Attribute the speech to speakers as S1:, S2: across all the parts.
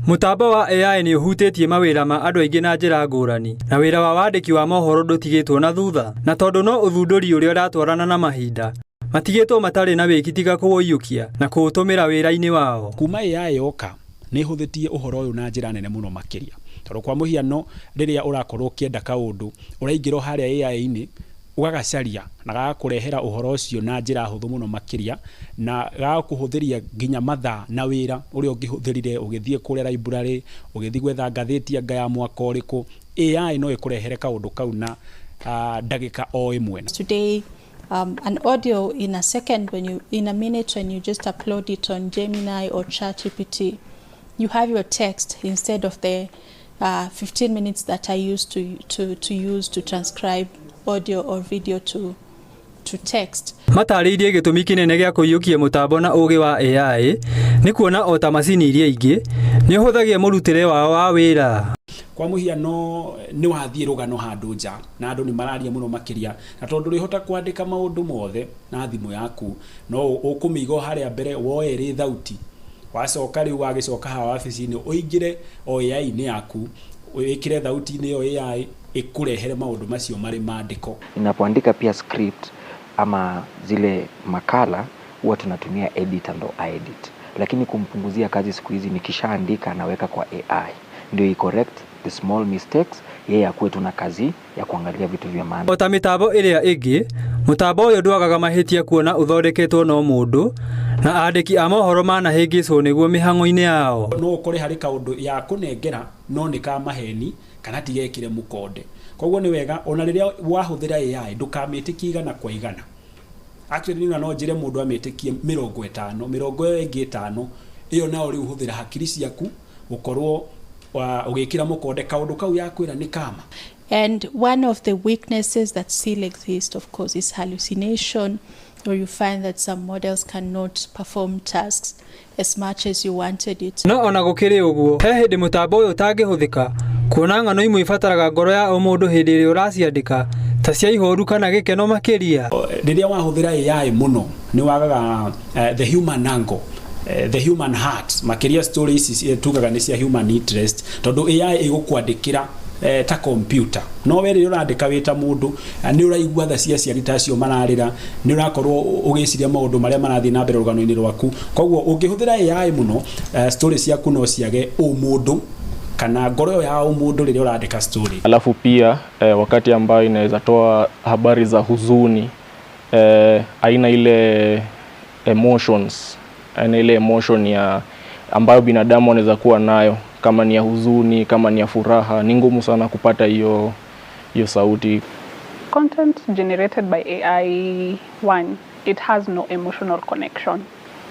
S1: Mũtambo wa AI nĩ ũhutĩtie mawĩra ma andũ aingĩ na njĩra ngũrani, na wĩra wa wandĩki wa mohoro ndũtigĩtwo na thutha. Na tondũ no ũthundũri ũrĩa ũratwarana na mahinda, matigĩtwo matarĩ na wĩki tiga kũũiyũkia na kũũtũmĩra wĩra-inĩ wao.
S2: Kuma AI yoka nĩ ĩhũthĩtie ũhoro ũyũ na njĩra nene mũno makĩria, tondũ kwa mũhiano rĩrĩa ũrakorwo ũkĩenda kaũndũ, ũraingĩra o harĩa AI-inĩ, ũgagacaria na gagakũrehera ũhoro ũcio na njĩra hũthũ mũno makĩria, na gagakũhũthĩria nginya mathaa na wĩra ũrĩa ũngĩhũthĩrire ũgĩthiĩ kũrĩa library, ũgĩthiĩ gwetha ngathĩti anga ya mwaka ũrĩkũ. AI no ĩkũrehere kaũndũ kau na ndagĩka o ĩmwe.
S3: Today, an audio in a second, when you, in a minute, when you just upload it on Gemini or ChatGPT, you have your text instead of the 15 minutes that I used to use to transcribe audio or video to text.
S1: Matarĩirie gĩtũmi kĩnene gĩa kũiyũkia mũtambo na ũũgĩ wa AI nĩ kuona o ta macini iria ingĩ nĩ ũhũthagia mũrutĩre wao wa wĩra.
S2: Kwa mũhiano, nĩ wathiĩ rũgano handũ nja na andũ nĩ mararia mũno makĩria, na tondũ ndũrĩhota kwandĩka maũndũ mothe na thimũ yaku, no ũkũmĩiga o harĩa mbere woe ĩrĩ thauti, wacoka rĩu wagĩcoka haha wabici-inĩ, ũingĩre o AI-inĩ yaku, wĩkĩre thauti-inĩ ĩyo, AI ĩkũrehere maũndũ macio marĩ maandĩko.
S4: Ninapoandika pia script ama zile makala, huwa tunatumia editor ndo aedit, lakini kumpunguzia kazi, siku hizi nikishaandika naweka kwa AI ndio i correct the small mistakes, yeye akuwe tu na kazi ya kuangalia vitu vya maana.
S1: O ta mĩtambo ĩrĩa ĩngĩ, mũtambo ũyũ ndwagaga mahĩtia kuona ũthondeketwo no mũndũ, na andĩki a mohoro manahĩngĩcwo nĩguo mĩhang'o-inĩ yao.
S2: No ũkore harĩ kaũndũ ya kũnengera no nĩ ka maheni kana tigekĩre mũkonde. Koguo nĩ wega ona rĩrĩa wahũthĩra AI ndũkamĩtĩkie 100%. Actually, niĩ no njĩre mũndũ amĩtĩkie 50, 50 ĩyo ĩngĩ 5 ĩyo nao rĩu hũthĩra hakiri ciaku gũkorwo ũgĩkĩra mũkonde kaũndũ kau yakwĩra nĩ kama.
S3: And one of the weaknesses that still exist, of course, is hallucination, where you find that some models cannot perform tasks as much as you wanted it.
S1: No ona gũkĩrĩ ũguo, he hĩndĩ mũtambo ũyũ ũtangĩhũthĩka kuona ng'ano imwe ibataraga ngoro ya ũmũndũ hĩndĩ ĩrĩa ũraciandĩka, ta cia ihoru kana gĩkeno makĩria.
S2: Rĩrĩa wahũthĩra AI mũno nĩ wagaga the human angle, the human heart makĩria. Story ici tugaga nĩ cia human interest, tondũ AI ĩgũkwandĩkĩra ta computer, no we rĩrĩa ũrandĩka wĩ ta mũndũ, nĩ ũraigua tha cia ciari ta acio mararĩra, nĩ ũrakorwo ũgĩciria maũndũ marĩa marathiĩ na mbere rũgano-inĩ rwaku. Koguo ũngĩhũthĩra AI mũno, story ciaku no ciage ũmũndũ kana ngoro ĩyo ya ũmũndũ rĩrĩa ũrandĩka story.
S5: Alafu pia wakati ambayo inaweza toa habari za huzuni, aina ile emotions, aina ile emotion ya ambayo binadamu anaweza kuwa nayo, kama ni ya huzuni, kama ni ya furaha, ni ngumu sana kupata hiyo hiyo sauti.
S6: Content generated by AI, one, it has no emotional connection.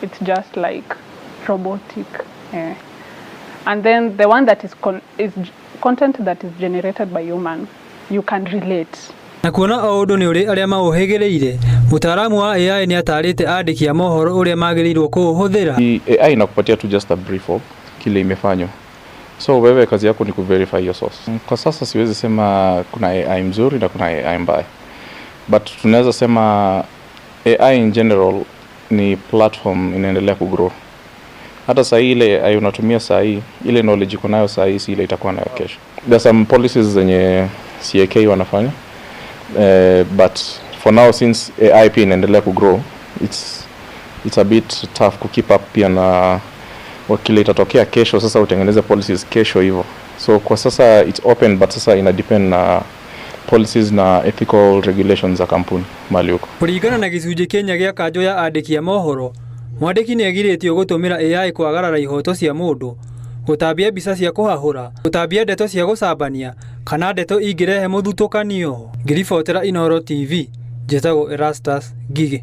S6: It's just like robotic. Eh. And then the one that is content that is generated by human, you can relate.
S1: Na kuona o ũndũ nĩ ũrĩ arĩa maũhĩgĩrĩire, mũtaaramu wa AI nĩ atarĩte andĩki a mohoro ũrĩa magĩrĩirwo kũũhũthĩra.
S7: AI inakupatia tu just a brief of kile imefanywa, so wewe kazi yako ni kuverify your source. Kwa sasa siwezi sema kuna AI mzuri na kuna AI mbaya, but tunaweza sema AI in general ni platform inaendelea kugrow. Hata saa hii ile AI unatumia saa hii, ile knowledge iko nayo saa hii si ile itakuwa nayo kesho. There are some policies zenye CAK wanafanya, but for now, since AI pia inaendelea kugrow, it's a bit tough ku keep up pia na kile itatokea kesho. Sasa utengeneze policies kesho hivyo. So kwa sasa it's open, but sasa ina depend na policies na ethical regulations za kampuni mali huko.
S1: Kũringana na gĩcunjĩ kenya gĩa kanjũ ya andĩki a mohoro, mwandĩki nĩ agirĩtio gũtũmĩra AI kwagarara ihoto cia mũndũ, gũtambia mbica cia kũhahũra, gũtambia ndeto cia gũcambania kana ndeto ingĩrehe mũthutũkanio. Ngĩribotera Inooro TV, njĩtagwo Erastus Ngigĩ.